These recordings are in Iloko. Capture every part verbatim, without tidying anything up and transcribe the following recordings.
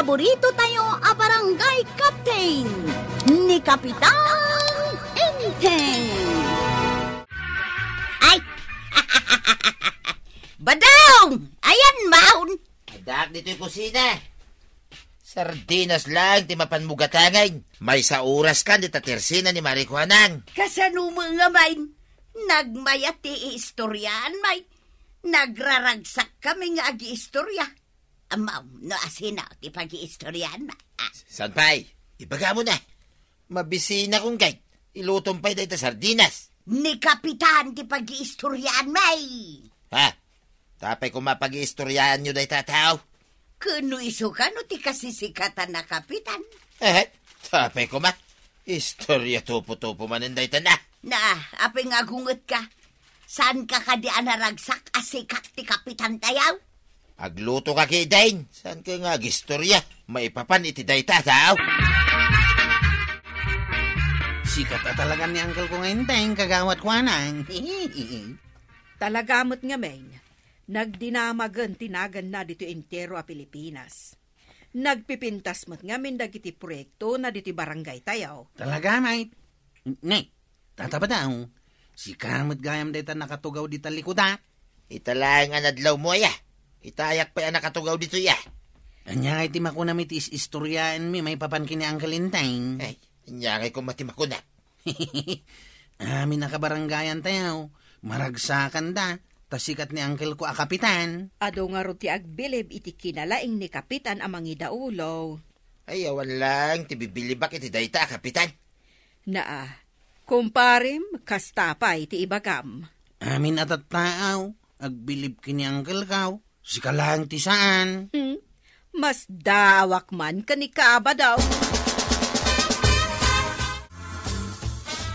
Paborito tayo a barangay captain, ni Kapitan Enteng. Ay! Badong! Ayan, maun! Addaak ditoy kusina. Sardinas lang ti mapanmo gatangen. Maysa oras kan dita tersena ni Mari Kuanang. Kasano mo nga, May? Nagmayat ti iistoryaanmi. Nagraragsak kami nga agiistorya. Amam, no asino ti pagiistoryaanmi? Ah. Saan pay? Ibagam na. Mabisinakon ngay. Ilutom pay dayta sardinas. Ni Kapitan ti pagiistoryaanmi. Ha? Tapay koma pagiistoryaanyo dayta a tao? Ken no isu kano ti kasisikatan a Kapitan? Eh, tapay koma. Istorya tupo-tupo manen dayta na. Na, apay nga agungetka? Saanka kadi a naragsak a sikat ti Kapitan tayo? Aglutoka ketdin. Saanka nga agistorya? Maipapan iti dayta a tao. Sikat a talagan ni Uncle ko nga Enteng, Kagawad Kuanang. Talaga met ngamin, nagdinamagen ti naganna ditoy entero a Pilipinas. Nagpipintas met ngamin dagiti proyektona ditoy barangay tayo. Talaga, May? Ne, Tata Badong, sika met gayam dayta nakatugaw dita likuda. Ita laeng a nadlawmo aya. Ita ayak pay a nakatugaw ditoy a. Ania ngay ti makunam iti is-istoryaenmi maipapan ken ni Uncle Enteng? Ay, ania ngay koma ti makunam? Amin a kabarangayan tayo, maragsakanda, ta sikat ni Uncle ko a Kapitan. Adu ngarud ti agbilib iti kinalaing ni Kapitan a mangidaulo. Ay, awan lang ti bibilibak iti dayta a Kapitan. Naa, kumparem, kasta pay ti ibagam. Amin a tattaaw, agbilib ken ni Uncle ko. Sika laeng ti saan. Hmm? Masdaawak man ken ni Kabadaw.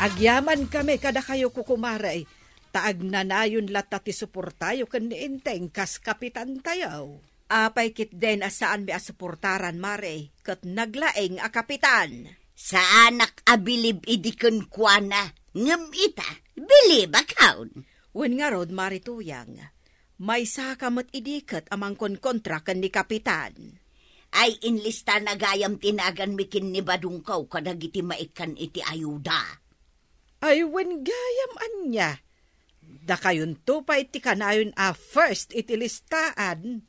Agyamankami kadakayo, kukumare, ta agnanayon latta ti suportayo ken ni Enteng kas kapitantayo. Apay ketdin a saanmi a suportaran, mare, ket naglaing a kapitan? Saanak a bilib idi kenkuana, ngem ita, bilibakon. Wen ngarud, Mare Tuyang, maysaka met idi ket a mangkonkontra ken ni Kapitan. Ay, inlistana gayam ti naganmi ken ni Badongko kadagiti maikkan iti ayuda. Ay, wen gayam ania? Dakayonto pay ti kanayon a first iti listaan.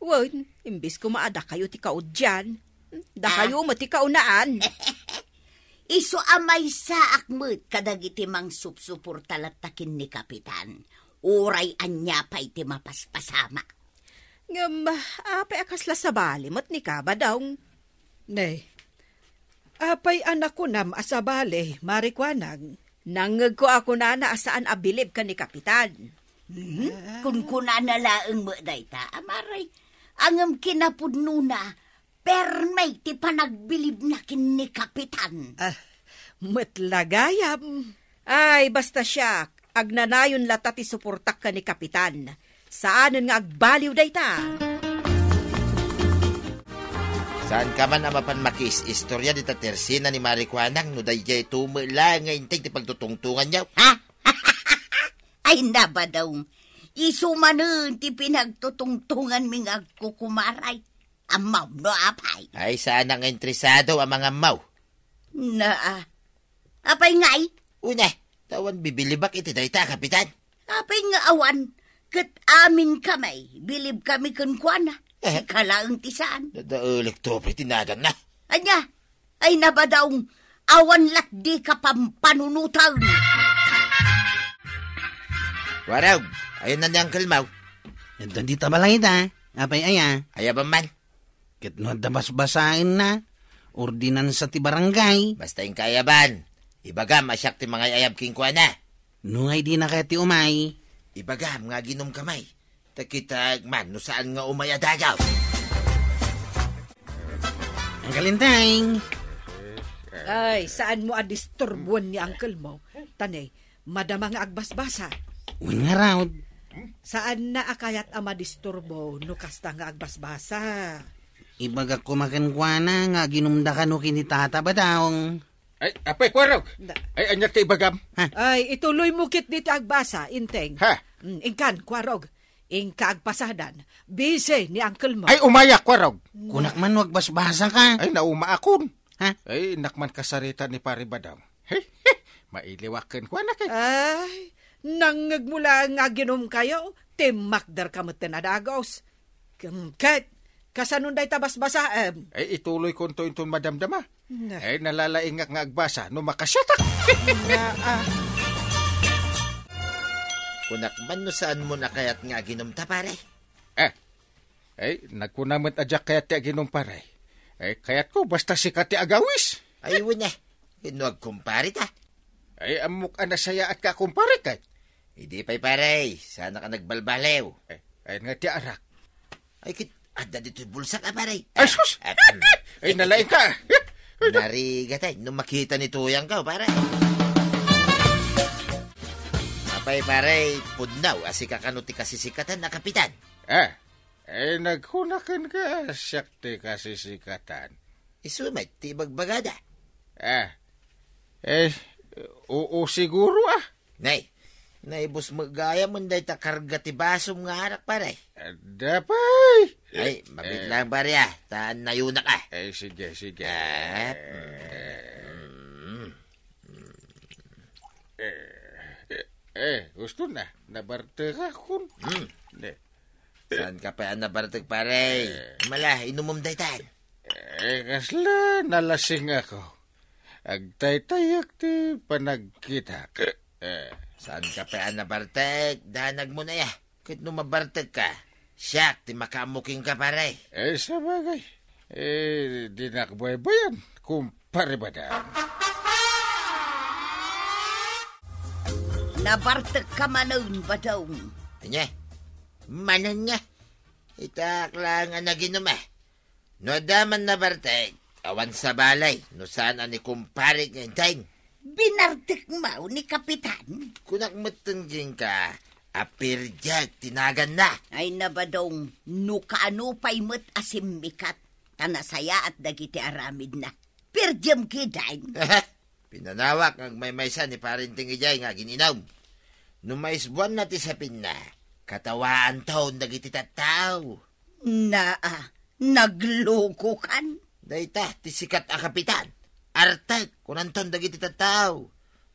Wen, imbes koma a dakayo ti kaudian, dakayo Ah. met ti kaunaan. Isu a maysaak met kadagiti mangsupsuporta latta ken ni Kapitan. Uray ania pay ti mapaspasama. Ngem, apay a kasla sabali met ni Kabadaw? Ne, apay a nakunam a sabali, Mare Kuanang? Nangngegko a kunana a saan a bilib ken ni Kapitan. Mhm. Kunkunana laeng met dayta, a mare. Ngem kinapudnona, perme ti panagbilibna ken ni Kapitan. Ah, met la gayam. Ay, basta siak, agnanayon latta ti suportak ken ni Kapitan. Saanen nga agbaliw dayta. Saanka man a mapan makiis-istorya dita tersena ni Mare Kuanang no daydiay met la nga Enteng ti pagtutungtonganyo? Ha? Ay, Nabadong. Isu manen ti pinagtutungtonganmi nga agkukumaray. Ammom no apay? Ay, saanak nga interesado a mangammo. Naa. Apay ngay? Una, ta awan bibilibak iti dayta, Kapitan. Apay nga awan? Ket aminkami, bilibkami kenkuana. Eh. Sika laeng ti saan. Dadaelek to, pay ti naganna. Ania? Ay, Nabadong, awan latdika pampanunoten. Warog, ayan na ni Uncle Mau. Adda dita balayda. Apay aya? Ayaban man. Ket no adda basbasaenna, ordinansa ti barangay. Basta inka ayaban. Ibagam a siak ti mangay-ayab kenkuana. No nga idina kayat ti umay? Ibagam nga aginumkami. Ta kitak man no saan nga umay a dagaw. Uncle Enteng. Ay, saanmo a disturboen ni uncle mo? Ta ne, madama nga agbasbasa. Wen ngarud. Saanna a kayat a madisturbo no kasta nga agbasbasa. Ibagak koma kenkuana nga aginumda kano ken ni Tata Badong. Ay, apay, Kuarog. Da- Ay, ania ti ibagam? Ha? Ay, ituloy mo ketdi ti agbasa, Enteng. Ha? Mm, inkan, Kuarog. Inka agpasadan, busy ni uncle mo. Ay, umayak, Kwarog. Kunak man no agbasbasa ka. Ay, naumaakon. Ha? Ay, innak man kasarita ni Pare Badong. Hey, mailiwaken ko, anak, eh. Ay, nangngeg mo lang nga aginom kayo, timmakder ka met ti nadagos. Ket, kasano dayta basbasaem? Ay, ituloy ko inton madamdama. Na. Ay, nalalaingak nga agbasa no makasiatak. Na, ah. Kunak man no saan mo nakayat nga aginom ta, pare? Eh, ay, nagkuna met a diak kayat ti aginom, pare. Ay, kayat ko, basta sika ti agawis. Ay, wen, eh. No agkumpare ta? Ay, ammok a nasayaat ka, kumpare, ket. Idi pay, pare, saan ka nagbalbaliw. Ay, ay, nga ti arak. Ay, kit, adda ditoy bulsak, ah, pare. Ay, sus! Ah, ah, ay, nalaing ka. Narigat, ay, no makita ni Tuyang ka, pare. Apay, pare, pudnaw, a sika kano ti kasisikatan a kapitan. Ah, eh, nagkunakan ka, siak ti kasisikatan. Isu met ti ibagbagada. Ah, eh, oo, siguro, ah. Nay, naibus met gayam dayta karga ti basom nga arak, pare. Adda pay. Ay, mabit lang, pare, ah. Ta nayunak, ah. Eh, sige, sige. Ah, mm. Eh, eh, eh, gusto na. Nabartek ka, kun. Hmm. Ne. Saan ka pa nabartek, pare? Eh. Mala, inumom daytan. Eh, kasla nalasing ako. Agtaytayak ti panagkitak. Eh. Saan ka pa nabartek? Danag mo na ya. Ket no mabartek ka, siak ti makaammo kenka, pare. Eh, sabagay. Eh, dinak baybayan, kumpare Badang. Nabartek ka manen, Badong. Ania? Manen nga? Itak lang a naginum, eh. No adda man nabartek, awan sabali, no saan a ni kumpare nga inteng. Binartek maw ni Kapitan? Kunak metten kenka, a pirdiag ti naganna. Ay, na, Badong, no kaano pay met a simmikat, ta nasayaat dagiti aramidna. Pirdiem kitaen. Pinanawak nga agmaymaysa ni Pare Inteng idiay nga agin-inum. No maisbuanna ti sapinna, katawaanton dagiti tattao. Naa, naglukokan. Dayta ti sikat a kapitan. Artek, kunanton dagiti tattao.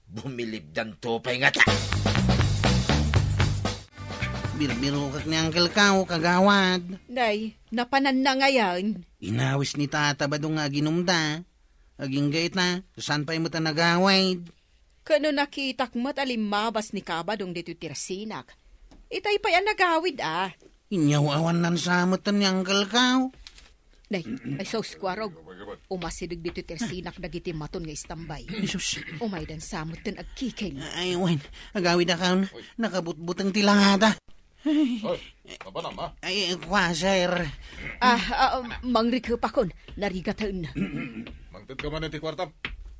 Bumilibdanto pay ngata. Birbirokak ni Uncle Kao, kagawad. Nay, napananna ngayen. Inawis ni Tata Badong nga aginumda. Agingga ita, saan pay met a nagawid? Ken no nakitak met a limmabas ni Kabadong ditoy tersinak, itay pay a nagawid, a. Inyaw awan nan sa met ni Uncle Kao. Nay, ay sus, Kuarog. Umasideg ditoy tersinak dagiti maton nga istambay. Jesus. Umaydan sa met ten agkiking. Ay, wen. Agawid a kan. Nakabutbuteng ti langada. Ay. Oy, mapanam, ha? Ay, kwa, sir. Ah, ah, um, mangrikep akon. Narigaten. Mangted ka man iti kuartam.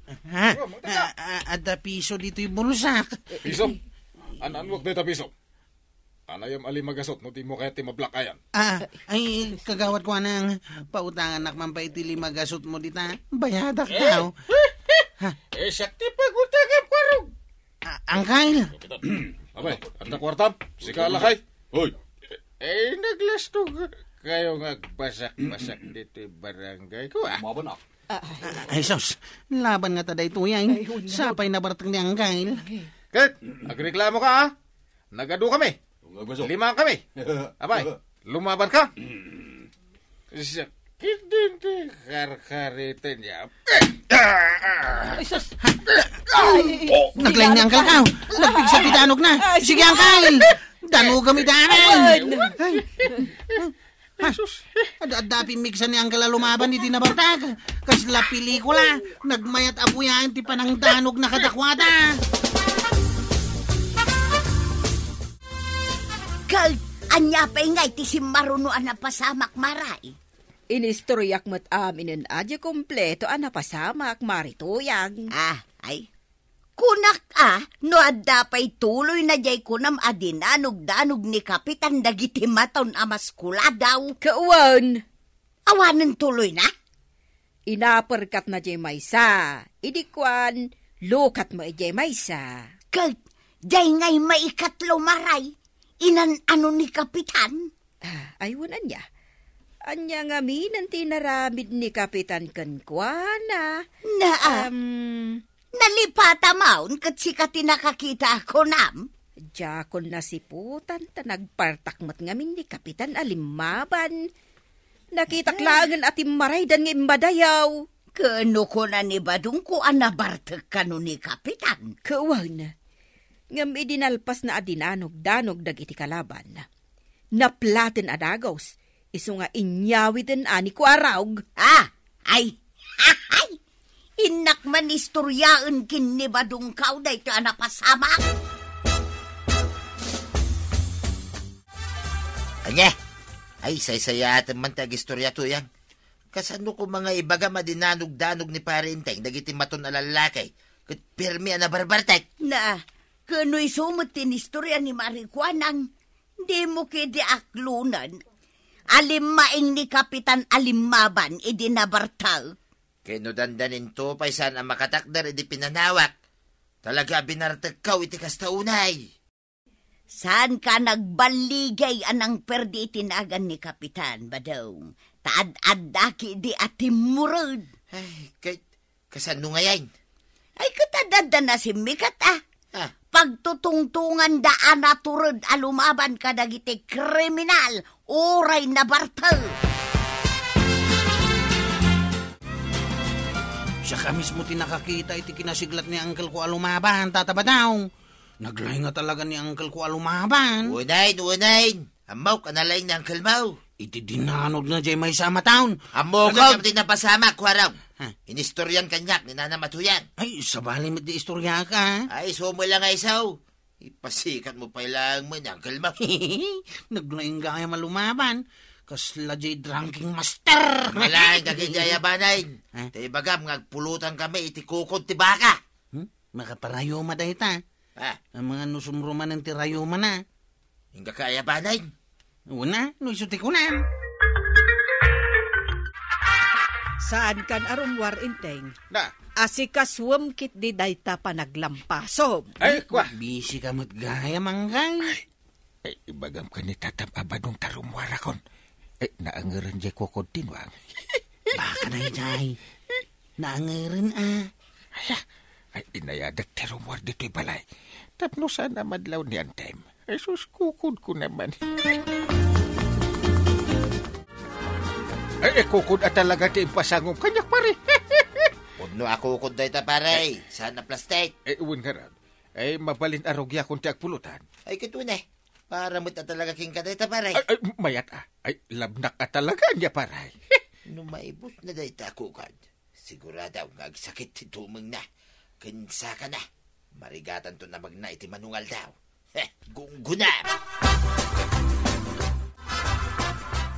Ha? Oh, mangted ka. Ah, ah, adda piso ditoy bulsak. Piso? An-, anwak dayta piso? Anayam a lima gasut no di mo kayat ti mablakayan. Ah, ay, kagawad ko anang, pautanganak man pay ti lima gasut mo dita. Bayadak daw. Ha? Eh, siak ti pagutangam, Kuarog. Ah, Angkal. Kapitan. Abay, adda kuartam? Sika, lakay. Hoy. Eh, naglastog kayo nga agbasak-basak dito barangay ko, ah. Umaban, ah. Ah, ay, sus. Laban nga ta daytoy, ay. Ay, huwag na. Sapay nabarteng ni Angkal. Ket, agreklamo ka, ah? Nagadu kami. Huwag na, baso. Lima kami. Abay, lumaban ka. Sakit din ti karkarita niya. Ay, sus! Ay, naglaing ni Uncle Kao. Nagpigsa ti danog na. Ay, sige, Uncle. Danogam idanan. Ay. Ay. Ha? Ay, sus. Adda, adda pimmigsa ni Uncle a lumaban iti nabartak. Kasla pelikula. Nagmayat a buyaen ti panangdanog na kadakuada. Ket ania pay ngay ti simmaruno a napasamak, Maray? Inistoryak met aminen a di kompleto a napasamak, Mari Tuyang. Ah, ay. Kunak a, no adda pay tuloyna diay kunam a dinanogdanog ni Kapitan dagiti maton a maskuladaw. Kawan. Awanen tuloyna? Inaperkatna diay maysa, idi kuan, lukatmo idiay maysa. Ket, diay ngay maikatlo, Maray. inan-ano ni Kapitan? Ah, ay, wen ania? Ania ngamin ti inaramid ni Kapitan kenkuana? Naa. Am, nalipata maon ket sika ti nakakita, kunam? Diakon nasiputan ta nagpartak met ngamin ni Kapitan a limmaban. Nakitak laengen a timmaraydan nga immadayaw. Ken no kuna ni Badongko a nabartek kano ni Kapitan? Ket wen, ngem idi nalpasna a dinanogdanog dagiti kalabanna, naplaten a dagus, isu nga inyawiden a ni Kuarog. Ah, ay, ay, innak man istoryaen ken ni Badongko daytoy a napasamak. Ania? Ay, saysayaatem man ti agistorya, Tuyang. Kasano koma nga ibagam a dinanogdanog ni Pare Enteng dagiti maton a lallaki ket permi a nabarbartek? Na, ken no isu met ti inistorya ni Mari Kuanang, dimo ketdi aklonen a limmaing ni Kapitan a limmaban idi nabartek. Ken no dandaninto pay saan a makatakder idi pinanawak, talaga a binartekkaw iti kasta unay. Saanka nagballigay a nangperdi iti nagan ni Kapitan, Badong, ta ad-adda ketdi a timmured. Ay, ket kasano ngayen? Ay, ket adda nasimmiket, a. Ah. Pagtutungtonganda a natured a lumaban kadagiti kriminal uray nabartek. Siaka mismo ti nakakita iti kinasiglat ni uncle ko a lumaban, Tata Badong. Naglaing nga talaga ni uncle ko a lumaban. Unayen, unayen. Ammok a nalaing ni uncle mo. Iti dinanogna jay maysa a mataon. Ammok. Ano, kam ti napasamak, Kuarog. Ha? Inistoryan kaniak ni Nanam a Tuyang. Ay, sabali met ti istorya ka. Ay, sumula nga isu. Ipasikat mo pay laeng met ni uncle mo. Naglaing gayam a lumaban. Kasla jay drinking master. Malaing ka ketdi, Ayabanen. Ha? Ta ibagam nga agpulutan kami iti kukod ti baka. Hmm? Makaparayuma dayta. Ah. Amangan no sumrumanen ti rayumana. Inggaka, Ayabanen. Una, no isu ti kunam. Saankan a rummuar, Enteng. Na. Asikasuem ketdi dayta panaglampasom. Ay, kua. Busy ka met gayam, Angkay. Ay, Ay, ibagam ken ni Tatam a Badong ta rummuarakon. Ay, naangeren jay kukod ti nuang. Baka dayjay. Naangeren, a. Aya, ay, inayadak ti rummuar ditoy balay. Tapno saan a madlaw ni Antem. Ay, sus, kukodko naman. Ay, ay, kukod a talaga ti impasangom kaniak, pare. Pudno a kukod dayta, pare. Ay. Saan a plastik? Ay, wen ngarud. Ay, mabalin a rugiakon ti agpulutan. Ay, ket wen, e. Para met a talaga kenka dayta, pare. Ay, ay, mayat a. Ay, labnak a talaga ania, pare. No maibusna dayta a kukod, sigurado nga agsakit ti tumengna. Ken sakana, marigatanto a magna iti manungaldaw. He, gungguna!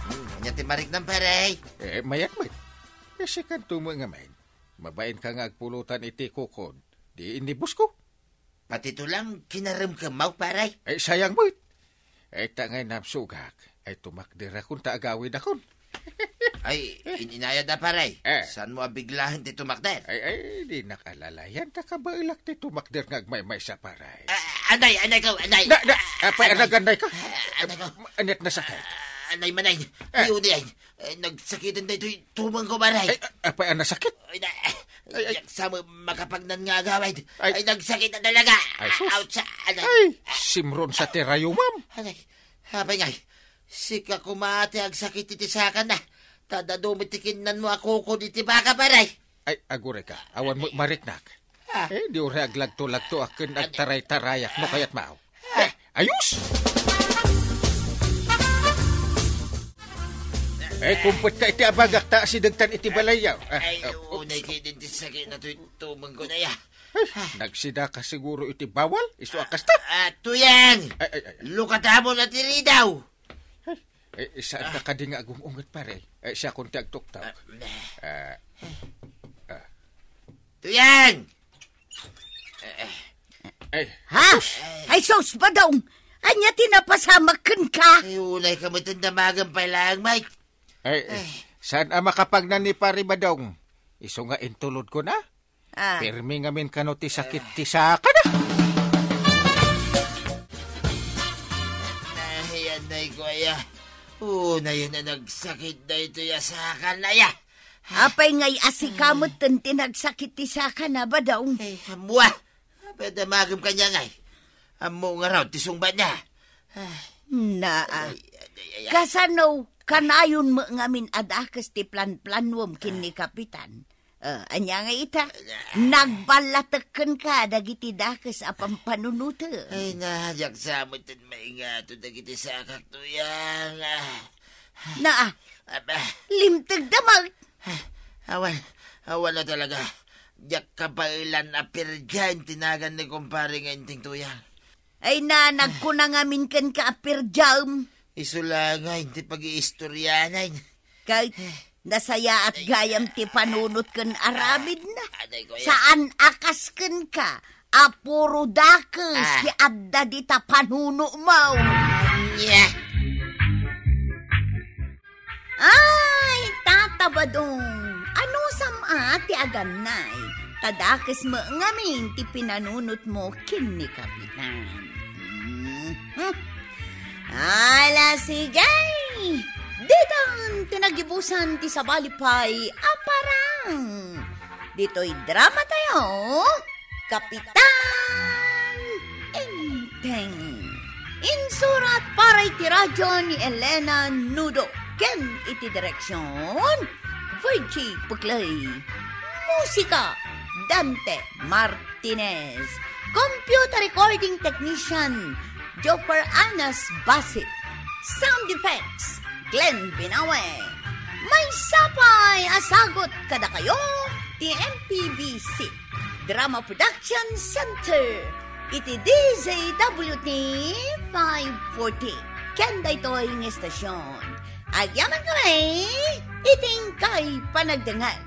Hmm, ania ti mariknam, pare? E, mayat met. E, sikan tumeng amin. Mabain ka nga agpulutan iti kukod. Di inibusko. Pati to lang kinaremkemmo, pare. Ay, sayang met. Ay, ta ngay namsugak. Ay, tumakderakon ta agawidakon. Ay, in-, inayad a, pare. E. Saanmo a biglaen ti tumakder? Ay, ay, dinak alalayan ta kabaelak ti tumakder nga agmaymaysa, pare. A, anay, anay ko, anay. Na, na, apay a nagannay ka? A, anay ko. Aniat nasakit? A, anay manen. E. Di unayen. E, nagsakiten daytoy tumengko, pare. Ay, a-, apay a nasakit? Ay, na, Ay, ay. Diak sa ma-, makapagnan nga agawid. Ay. Ay, nagsakit a talaga. Ay, sus. Ouch, anay. Ay, simron sa ti rayumam. Anay, apay ngay. Sika koma ti agsakit iti sakana. Ta dadu met ti kinnanmo a kukod iti baka, pare. Ay, aguray ka. Awan mo mariknak. A. E, di uray aglagto-lagto a ken agtaray-tarayak no kayat mao. E, ayos! E, kumpet ka iti abagak ta asidegtan iti balayyo. A, ay, a, oops. Unay ketdin ti sakit na toy tumengko na ya. Ay, nagsida ka siguro iti bawal? Isu a kasta? A, Tuyang! Ay, ay, ay. Lukatamo na ti ridaw! Ay, e, saanka kadi nga agum-unget, pare? E, siakon ti agtuktok. A, a. Tuyang! Ay. Ha? Ay, sus, Badong! Ania ti napasamak kenka? Ay, unay ka met a damagen pay laeng, Mike. Ay, saan a makapagnan ni Pare Badong? Isu nga intulodko na? A. Pirmi ngamin kano ti sakit ti sakana. Unayen a nagsakit daytoy a sakana, ya. Apay ngay a sika metten ti nagsakit ti sakana, Badong? Ay, ammua. Apay, damagem kaniay. Ammo ngarud ti sungbatna. Ay, Naa. Ay, ay, ay, ay. Kasano, kanayon met ngamin a dakes ti planplannuem ken ni Kapitan? Ah, ania nga ita? Nagballatek kenka dagiti dakes a pampanunotem. Ay, na, diak sa metten maingato dagiti sakak, Tuyang. Ah. Naa. Aba. Limtegda met. Ah, awan, awan a talaga. Diak kabaelan a pirdiaem ti nagan ni kumpare nga Enteng, Tuyang. Ay na, nagkuna ngamin kenka a pirdiaem. Isu la ngay ti pagiistorianan. Ket nasayaat gayam ti panunot ken aramidna. Aday ko, ya. Saan a kas kenka a puro dakes Ah. ti adda dita panunotmo. Nya. Ay, Tata Badong, anusam a ti agannay, ta dakes met ngamin ti pinanunotmo ken ni Kapitan. Mhm. Ala, sige! Ditan ti nagibusan ti sabali pay a parang. Ditoy drama tayo, Kapitan Enteng. Insurat para iti radio ni Elena Nudo ken iti direksyon, Virgie Puclay. Musika, Dante Martinez. Computer recording technician, Jopper Anas Basit. Sound effects, Glenn Binawe. Maysa pay a sagut kadakayo ti M P B C Drama Production Center iti D Z W T five forty. Ken daytoy nga estasyon, agyamankami iti inkay panagdengngeg.